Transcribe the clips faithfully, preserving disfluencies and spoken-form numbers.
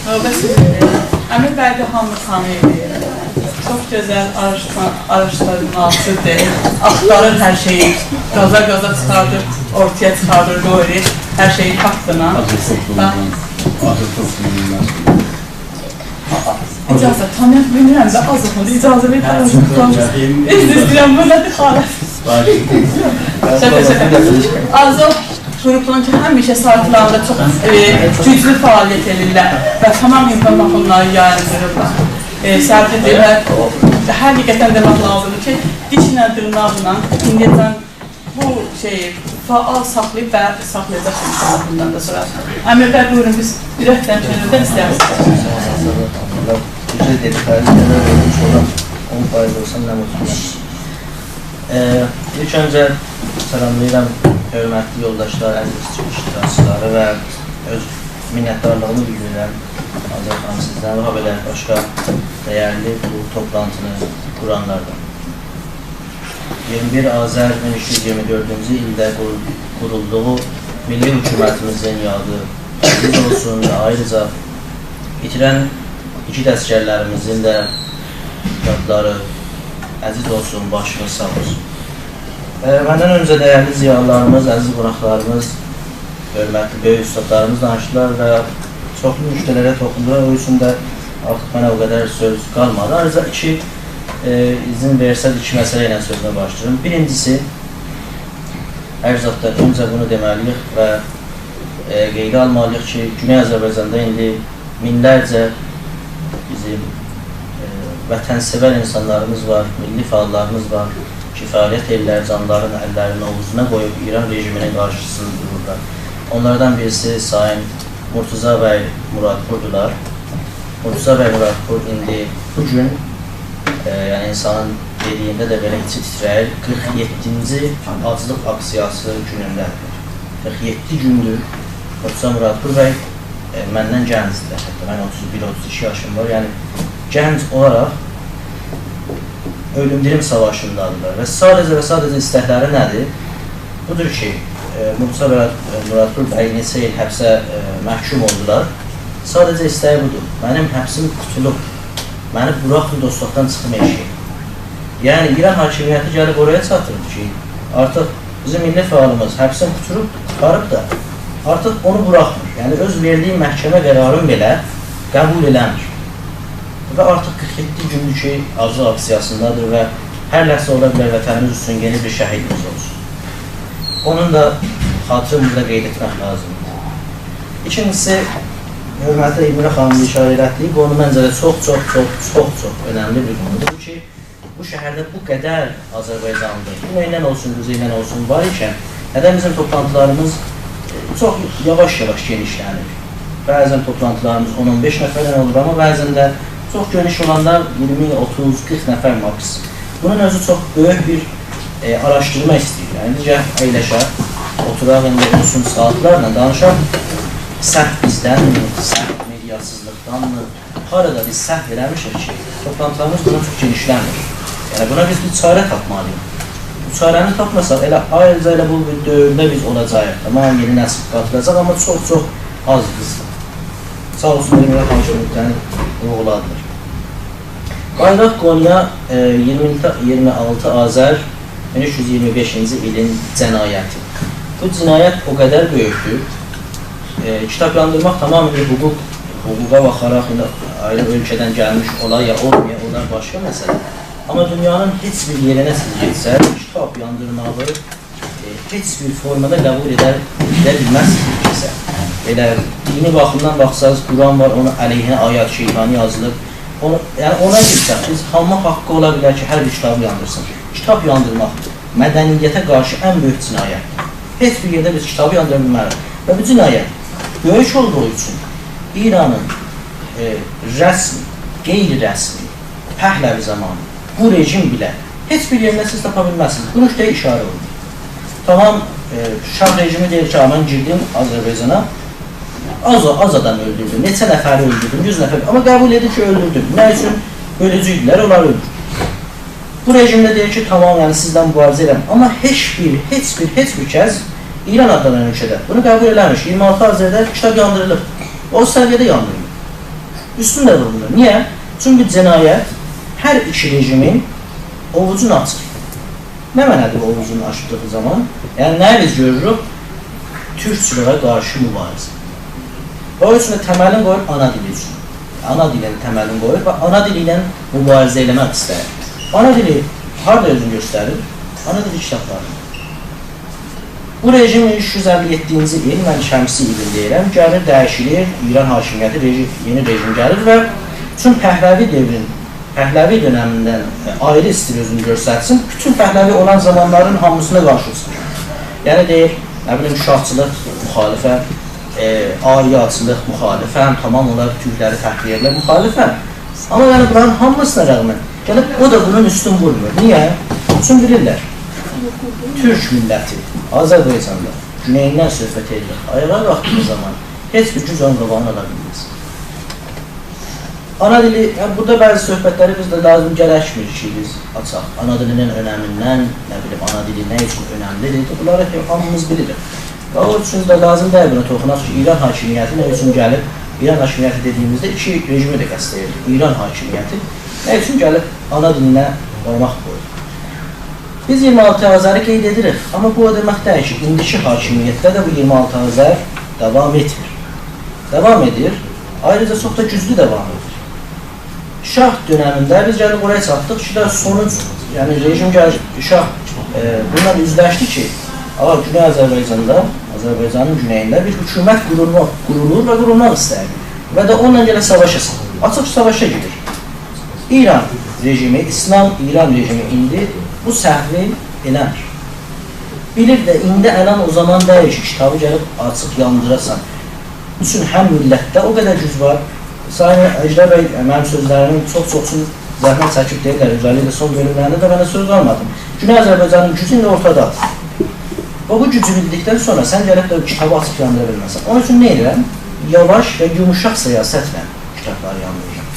نوبه‌سی، امیر بی ده هامی تانیییر. چوخ گؤزل آراشدیرما-، آراشدیرماچی‌دیر. آختاریر هر شئیی. قازا-قازا چیخاردیر، اورتایا چیخاردیر، قویور. هر شئیی تاپدینا. باخ. اجازه، تانییا بیلمیرم ده، آز اوخوندا اجازه وئر. عذر ایسته‌ییرم، بو نه دخالت؟ شاکا، شاکا. آزوح گروپلارین کی، همیشه سایتلاریندا چوخ، ائ، گوجلو فعالیت ائدیرلر و تمام اینفورماسیونلاری یاییندیریرلار. ائ، سرگیدیرلر. حقیقتاً دئمک لازیمدیر کی، دیشله، دیرناقلا ایندیه‌جن بو شئیی فعال ساخلاییب و ساخلایاجاق ان‌شاءالله بوندان دا سونرا. امیر بی، بویورون، بیز اورکدن، کؤنولدن ایسته‌ییریک. بیزه دئدیکلری قدر وئرمیش اولان اون فایز اولسا نه موتلو منه. ائ، ایلک اؤنجه سلاملاییرام حؤرمتلی یولداشلار، عزیز چیخیش اشتراکچیلاری و اؤز منتدارلیغیمی بیلدیریرم آذر خانیم سیزدن و هابئله باشقا دیرلی بو توپلانتینی قورانلاردان. اییرمی بیر آذر مین اوچ یوز اییرمی دؤردونجو ایلده قور-، قورولدوغو میللی حکومتیمیزین یادی عزیز اولسون و آیریجا ایتیرن ایگید عسگرلریمیزین ده یادلاری عزیز اولسون، باشینیز ساغ اولسون. ائ، مندن اؤنجه دیرلی ضیالیلاریمیز، عزیز قوناقلاریمیز، حؤرمتلی بؤیوک اوستادلاریمیز دانیشدیلار و چوخلو نکته‌لره توخوندولار. او اوچون ده آرتیق منه او قدر سؤز قالمادی. آیریجا ایکی، ائ، اذن وئرسز، ایکی مسئله ایله سؤزومه باشلاییرام. بیرینجیسی، هر زاددان اؤنجه بونو دئمه‌لی‌ییک و، ائ، قئیده آلمالی‌ییق کی، گونئی آذربایجاندا ایندی مینلرجه بیزیم، ائ، وطن‌سئور اینسانلاریمیز وار، میللی فعاللاریمیز وار کی، فعالیت ائللر، جانلارینی اللرینین اوووزونا قویوب ایران رژیمینین قارشیسیندا دورورلار. اونلاردان بیریسی سایین مرتضی بی مرادپوردولار. مرتضی بی مرادپور ایندی بو گون، ائ، یعنی اینسانین دئدیگینده ده بئله ایچی تیتره‌ییر، قیرخ یئددینجی آجلیق آکسیاسی گونونده‌دیر. قیرخ یئددی گوندور مرتضی مرادپور بی، ائ، مندن گنجدیر حتی. من اوتوز بیر، اوتوز ایکی یاشیم وار. یعنی گنج اولاراق اؤلوم-دیریم ساواشیندادیرلار و ساده‌جه و ساده‌جه ایستکلری نه‌دیر؟ بودور کی، ائ، مرتضی مراد-، ائ، مرادپور بی نئچه ایل حبسه، ائ، محکوم اولدولار. ساده‌جه ایسته‌یی بودور: منیم حبسیم قوتولوب، منی بوراخین، دوستاقدان چیخیم ائشییه. یعنی ایران حاکمیتی گلیب اورایا چاتیردی کی، آرتیق بیزیم میللی فعالیمیز حبسین قوتوروب قوتاریب دا، آرتیق اونو بوراخمیر. یعنی اؤز وئردیگی محکمه قرارینی بئله قبول ائله‌میر. و آرتیق قیرخ یئددی گوندور کی، آجلیق آکسیاسیندادیر و هر لحظه اولا بیلر وطنیمیز اوچون یئنی بیر شهیدیمیز اولسون. اونون دا خاطرینی بورادا قید ائتمک لازیمدیر. ایکینجیسی، حؤرمتلی المیرا خانیمین ایشاره ائله‌دیگی قونو منجه ده چوخ، چوخ، چوخ، چوخ، چوخ اؤنملی بیر قونودور. بو کی، بو شهرده بو قدر آذربایجانلی، گونئیدن اولسون، قوزئیدن اولسون، وار ایکن، نه‌دن بیزیم توپلانتیلاریمیز، ائ، چوخ یاواش-یاواش گئنیشلنیر. بعضاً توپلانتیلاریمیز اون اون بئش نفردن اولور، آمما بعضاً ده چوخ گئنیش اولاندا اییرمی، اوتوز، قیرخ نفر ماکس. بونون اؤزو چوخ بؤیوک بیر، ائ، آراشدیرما ایسته‌ییر. یعنی، ایندی گل اَیلشک، اوتوراق، ایندی اولسون ساعاتلارلا دانیشاق. سهو بیزدنمی، سهو مئدیاسیزلیقدانمی؟ هارادا بیز سهو ائله‌میشیک کی، توپلانتیلاریمیز بونا چوخ گئنیشلنمیر. یعنی، بونا بیز بیر چاره تاپمالی‌ییق. بو چاره‌نی تاپماساق، ائله آیریجا ائله بو بیر دؤورده بیز اولاجاغیق. تامام، یئنی نسیل قاتیلاجاق، آمما چوخ-چوخ آز قیزدیر. ساغ اولسون، ائله بئله خانیملار نقطه‌نی وورغولادیلار. قاییداق قونویا، ائ، اییرمی، اییرمی آلتی آذر مین اوچ یوز اییرمی بئشینجی ایلین جنایتی. بو جنایت او قدر بؤیوکدور. ائ، کیتاب یاندیرماق تامامیله حقوق، حقوقا باخاراق، ایندی آیری اؤلکه‌دن گلمیش اولا یا اولمایا، اونلار باشقا مسئله. آمما دونیانین هئچ بیر یئرینه سیز گئتسز، کیتاب یاندیرماغی، ائ، هئچ بیر فورمادا قبول ائده، ائده بیلمزسینیز کیمسه. ائله دینی باخیمدان باخساز، قرآن وار، اونون علیهینه آیات شیطانی یازیلیب. اونو، یعنی اونا گئتسک، بیز هامی حاققی اولا بیلر کی، هر بیر کیتابی یاندیرسین. کیتاب یاندیرماق مدنیته قارشی ان بؤیوک جنایتدیر. هئچ بیر یئرده بیز کیتابی یاندیرا بیلمریک. و بو جنایت بؤیوک اولدوغو اوچون ایرانین، ائ، رسمی، غیر رسمی، پهلوی زامانی بو رژیم بیله هئچ بیر یئرینده سیز تاپا بیلمزسینیز. بو نقطه‌یه ایشاره اولونور. تامام، ائ، شاه رژیمی دئییر کی، «آ، من گیردیم آذربایجانا، آز، آز آدام اؤلدوردوم، نئچه نفری اؤلدوردوم، یوز نفر، آمما قبول ائدیر کی، اؤلدوردوم.» نه اوچون؟ اؤلوجو ایدیلر، اونلار اؤلدوردو. بو رژیم ده دئییر کی، «تامام، یعنی سیزله موباریزه ائدیرم.» آمما هئچ بیر، هئچ بیر، هئچ بیر کس ایران آدلانان اؤلکه‌ده بونو قبول ائله‌میر. اییرمی آلتی آذرده کیتاب یاندیریلیب. او سویه‌ده یاندیریلیب. اوستون ده وورمور. نییه؟ چونکی جنایت هر ایکی رژیمین اوووجونو آچیر. نه معنادیر بو اوووجونو آچدیغی زامان؟ یعنی، نه بیز گؤروروک؟ تورکچولویه قارشی موباریزه. و او اوچون ده تملین قویور آنا دیلی اوچون. آنا دیلینین تملینی قویور و آنا دیلی ایله موباریزه ائله‌مک ایسته‌ییر. آنا دیلی هاردا اؤزونو گؤستریر؟ آنا دیلی کیتابلاریندا. بو رژیم اوچ یوز اللی یئددینجی ایل، من شمسی ایلین دئییرم، گلیر، دییشیلیر، ایران حاکمیتی، رژیم، یئنی رژیم گلیر و چون پهلوی دؤورون، پهلوی دؤنمیندن، ائ، آیری ایسته‌ییر اؤزونو گؤسترسین، بوتون پهلوی اولان زامانلارین هامیسینا قارشی چیخیر. یعنی دئییر، نه بیلیم، شاهچیلیق مخالفم، ائ، آریاچیلیق مخالفم، تمام اولاراق تورکلری تخلیه ائدیرم، مخالفم. آمما یعنی بونلارین هامیسینا رغمن، یعنی او دا بونون اوستون وورمور. نییه؟ چون بیلیرلر، تورک میللتی آذربایجاندا گونئییندن صحبت ائدیریک، آیاغا قالخدیغی زامان هئچ بیر گوج اونون قاباغینی آلا بیلمز. آنا دیلی، یعنی بورادا بعضی صحبتلری بیز ده لازیم گرکمیر کی، بیز آچاق. آنا دیلینین اؤنمیندن، نه بیلیم، آنا دیلی نه اوچون اؤنملیدیر؟ بونلاری هامیمیز بیلیریک. و او اوچون ده لازیم دئییل بونا توخوناق کی، ایران حاکمیتی نه اوچون گلیب، ایران حاکمیتی دئدیییمیزده ایکی رژیمی ده قصد ائدیر. ایران حاکمیتی نه اوچون گلیب آنا دیلینه بارماق قویور؟ بیز اییرمی آلتی آذری قید ائدیریک، آمما بو او دئمک دئییل کی، ایندیکی حاکمیتده ده بو اییرمی آلتی آذر داوام ائتمیر. داوام ائدیر، آیریجا چوخ دا گوجلو داوام ائدیر. شاه دؤنمینده بیز گلیب اورایا چاتدیق کی، دا سونوج، یعنی رژیم گل-، شاه، ائ، بونونلا اوزلشدی کی، آغا، گونئی آذربایجاندا، آذربایجانین گونئیینده بیر حکومت قورولما-، قورولور و قورولماق ایسته‌ییر. و ده اونونلا گله ساواشا، آچیق ساواشا گیریر. ایران رژیمی، ایسلام ایران رژیمی ایندی بو سهوی ائله‌میر. بیلیر ده، ایندی الان او زامان دئییل کی، کیتابی گلیب آچیق یاندیراسان. اوچون هم میللتده او قدر گوج وار. سایین اژدر بی، منیم سؤزلریمین چوخ-چوخوسونو زحمت چکیب دئییرلر، اؤزللیکله سون بؤلوملرینده ده منه سؤز قالمادی. گونئی آذربایجانین گوجو ایندی اورتادا. و بو گوجو بیلدیکدن سونرا سن گلیب ده کیتابی آچیق یاندیرا بیلمزسن. اونون اوچون نه ائدیرم؟ یاواش و یوموشاق سیاستله کیتابلاری یاندیریرام.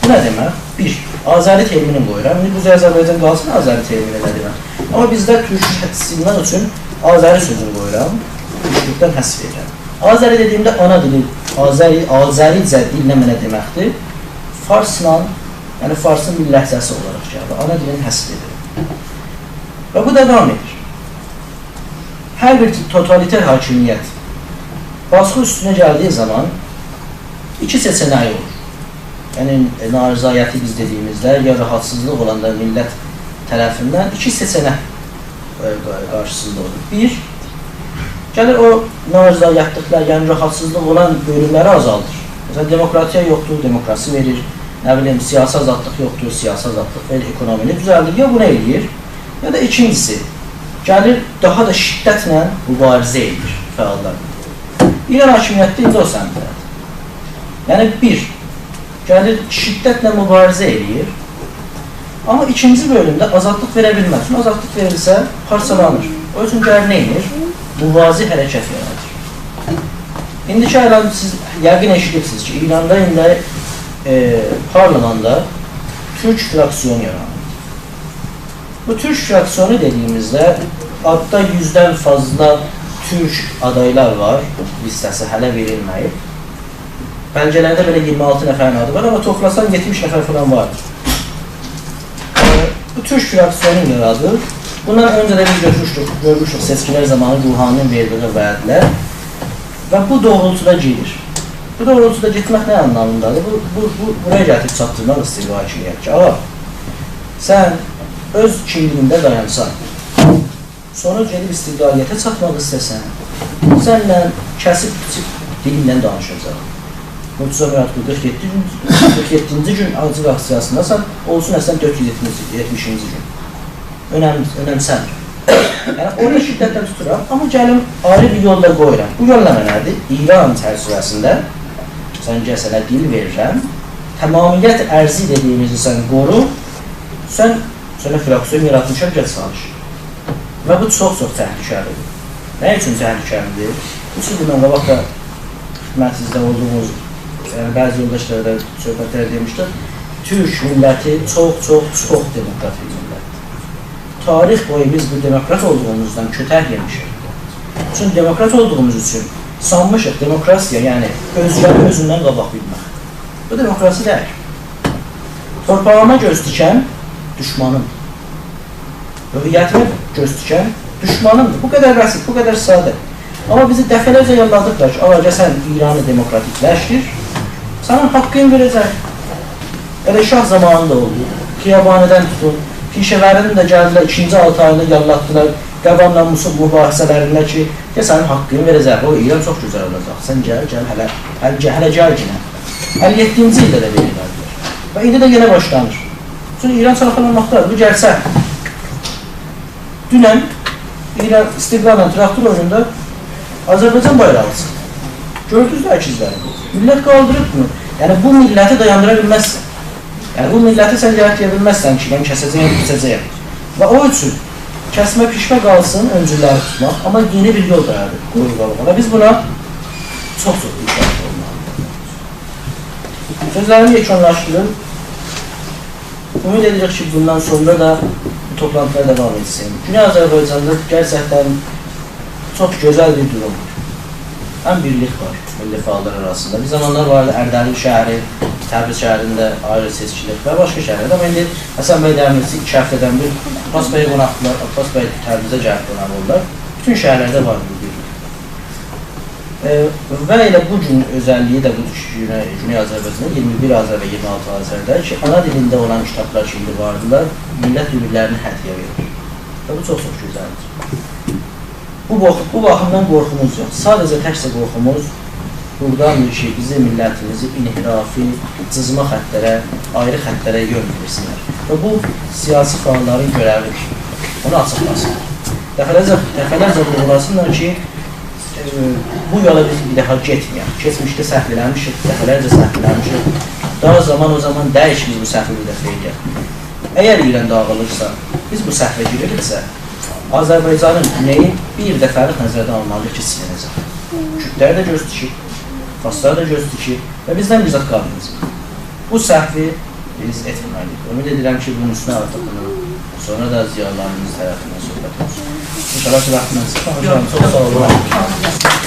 بو نه دئمک؟ بیر، آذری ترمینی قویورام. ایندی قوزئی آذربایجان قالسین، آذری ترمینی ده دئمک. آمما بیزده تورک سیلمک اوچون آذری سؤزونو قویورام، تورکلوکدن حذف ائدیرم. آذری دئدیییمده آنا دیلی، آذری، آذریجه دیل نه منه دئمکدیر؟ فارسلا، یعنی فارسین بیر لهجه‌سی اولاراق گلدی. آنا دیلینی حذف ائدیرم. و بو داوام ائدیر. هر بیر توتالیتر حاکمیت باسقی اوستونه گلدییی زامان ایکی سئچه‌نگی اولور. یعنی، ائ، نارضایتی بیز دئدیییمیزده، یا راحاتسیزلیق اولاندا میللت طرفیندن ایکی سئچه‌نک، ائ، قا-، قارشیسیندا اولور. بیر، گلیر او نارضایتلیقلار، یعنی راحاتسیزلیق اولان بؤلوملری آزالدیر. مثلا، دموکراسیا یوخدور، دموکراسی وئریر. نه بیلیم، سیاسی آزادلیق یوخدور، سیاسی آزادلیق وئریر، اکونومینی دوزلدیر. یا بونو ائله‌ییر، یا دا ایکینجیسی، گلیر داها دا شدتله موباریزه ائله‌ییر فعاللار. ایران حاکمیتی ایندی او سمتده‌دیر. یعنی، بیر، گلیر شدتله موباریزه ائله‌ییر. آمما ایکینجی بؤلومده آزادلیق وئره بیلمز. چونکی آزادلیق وئریلسه، پارچالانیر. او اوچون گلیر نه ائدیر؟ موازی حرکت یارادیر. ایندی کی، الان سیز یقین ائشیدیبسینیز کی، ایراندا ایندی، ائ، پارلماندا تورک فراکسیونو یارانیر. بو تورک فراکسیونو دئدیییمیزده، آددا یوزدن فاضلا تورک آدایلار وار، لیسته‌سی هله وئریلمه‌ییب. بلگه‌لرده بئله اییرمی آلتی نفرین آدی وار، آمما توپلاسان یئتمیش نفر فلان واردیر. ائ، بو تورک فراکسیونو یارادیر. بوندان اؤنجه ده بیز گؤرموشدوک، گؤرموشدوک سئچکیلر زامانی روحانی‌نین وئردییی وعده‌لر. و بو دوغرولتودا گئدیر. بو دوغرولتودا گئتمک نه آنلامیندادیر؟ بو، بو، بو، بورایا گتیریب چاتدیرماق ایسته‌ییر بو حاکمیت کی، آغا، سن اؤز کیملیگینده دایانسان، سونرا گئدیب استقلالیته چاتماق ایسته‌سن، سنله کسیب بیچیب دیلینله دانیشاجاق. مرتضی مرادقول قیرخ یئددی گون، قیرخ یئددینجی گون آجلیق آکسیاسینداسان، اولسون اصلا دؤرد یوز یئتمیشینجی گون. اؤنم-، اؤنمسه‌میر. یعنی، اورادا شدتله توتورام، آمما گلیم آیری بیر یول دا قویورام. بو یول نه معنادیر؟ ایران چرچیوه‌سینده سن گل سنه دیل وئریرم، تمامیت ارضی دئدیییمیزی سن قورو، سن، سنه فراکسیون یاراتمیشام، گل چالیش. و بو چوخ-چوخ تهلکه‌لیدیر. نه اوچون تهلکه‌لیدیر؟ اوچ ایل بوندان قاباق دا خدمتینیزده اولدوغوموز، یعنی بعضی یولداشلار دا صحبتلر دئمیشدی. تورک میللتی چوخ، چوخ، چوخ دموکرات بیر میللتدیر. تاریخ بویو بیز بو دموکرات اولدوغوموزدان کؤتک یئمیشیک. چونکی دموکرات اولدوغوموز اوچون سانمیشیق دموکراسیا، یعنی اؤزگه‌نی اؤزوندن قاباق بیلمک. بو دموکراسی دئییل. تورپاغیما گؤز تیکن دوشمانیمدیر. هویتیمه گؤز تیکن دوشمانیمدیر. بو قدر بسیط، بو قدر ساده. آمما بیزی دفعه‌لرجه یادلادیبلار کی، «آقا، گل سن ایرانی دموکراتیکلشدیر، سنین حاققینی وئره‌جک.» ائله شاه زامانیندا اولدو. خیابانی‌دن توتون، پیشه‌وری‌نی ده گلدیلر، ایکینجی آلتی آییندا یادلاتدیلار. قواملا مص-، مباحثه‌لرینده کی، «گل سنین حاققینی وئره‌جک، او ایران چوخ گؤزل اولاجاق. سن گل، گل هله، هل-، گل، هله گل یئنه.» اللی یئددینجی ایلده ده بئله ائله‌دیلر. و ایندی ده یئنه باشلانیر. چونکی ایران چالخالانماقدادیر. بو گلسه، دونن ایران استقلال‌لا تراکتور اویونوندا آذربایجان بایراغی چیخدی. گؤردونوز ده، عکسلری. میللت قالدیریب بونو. یعنی، بو میللتی دایاندیرا بیلمزسن. یعنی، بو میللتی سن گلیب دئیه بیلمزسن کی، «من کسه‌جه‌یم، بیچه‌جه‌یم.» و او اوچون کسمه پیچمه قالسین، اؤنجوللری توتماق، آمما یئنی بیر یول دایانیر، قویور قاباغا. و بیز بونا چوخ-چوخ دیقتلی اولمالی‌ییق. سؤزلریمی یئکونلاشدیریم. امید ائدیریک کی، بوندان سونرا دا بو توپلانتیلار داوام ائتسین. گونئی آذربایجاندا گئرچکدن چوخ گؤزل بیر دوروم وار. هم بیرلیک وار میللی فعاللار آراسیندا. بیر زامانلار واردی، اردبیل شهری، تبریز شهرینده آیری سئچکیلیک و باشقا شهرلرده. آمما ایندی حسن بی دمیرچی ایکی هفته‌دن بیر عباس بیی قوناقلار، عباس بی تبریزه گلیب قوناق اولدولار. بوتون شهرلرده وار بو بیرلیک. ائ، و ائله بو گون اؤزللیگی ده بودور کی، گونئی، گونئی آذربایجاندا اییرمی بیر آذر و اییرمی آلتی آذرده کی، آنا دیلینده اولان کیتابلار کی، ایندی واردیلار، میللت بیر-بیرلرینه هدیه وئریر. و بو چوخ-چوخ گؤزلدیر. بو باخ-، بو باخیمدان قورخوموز یوخ. ساده‌جه تکجه قورخوموز بوراداندیر کی، بیزیم میللتیمیزی انحرافی، جیزما خطلره، آیری خطلره یؤنلندیرسینلر. و بو سیاسی فعاللارین گؤره‌ویدیر. اونو آچیقلاسین. دفعه‌لرجه، دفعه‌لرجه وورغولاسینلار کی، ائ، بو یولا بیز بیر داها گئتمه‌یک. کئچمیشده سهو ائله‌میشیک، دفعه‌لرجه سهو ائله‌میشیک. داها زامان او زامان دئییل کی، بیز بو سهوی بیر دفعه ائله‌یک. اگر ایران داغیلیرسا، بیز بو سهوه گیریریکسه، آذربایجانین گونئی بیر دفعه‌لیک نظرده آلمالیدیر کی، سیلینه‌جک. کوردلر ده گؤز تیکیر، فارسلار دا گؤز تیکیر و بیزدن بیر زاد قالمایاجاق. بو سهوی بیز ائتمه‌مه‌لی‌ییک. امید ائدیرم کی، بونون اوستونه آرتیق بوندان سونرا دا ضیالیلاریمیز طرفیندن صحبت اولسون. انشاءالله کی، واختینیز چیخماز. هوجام، چوخ ساغ اولون.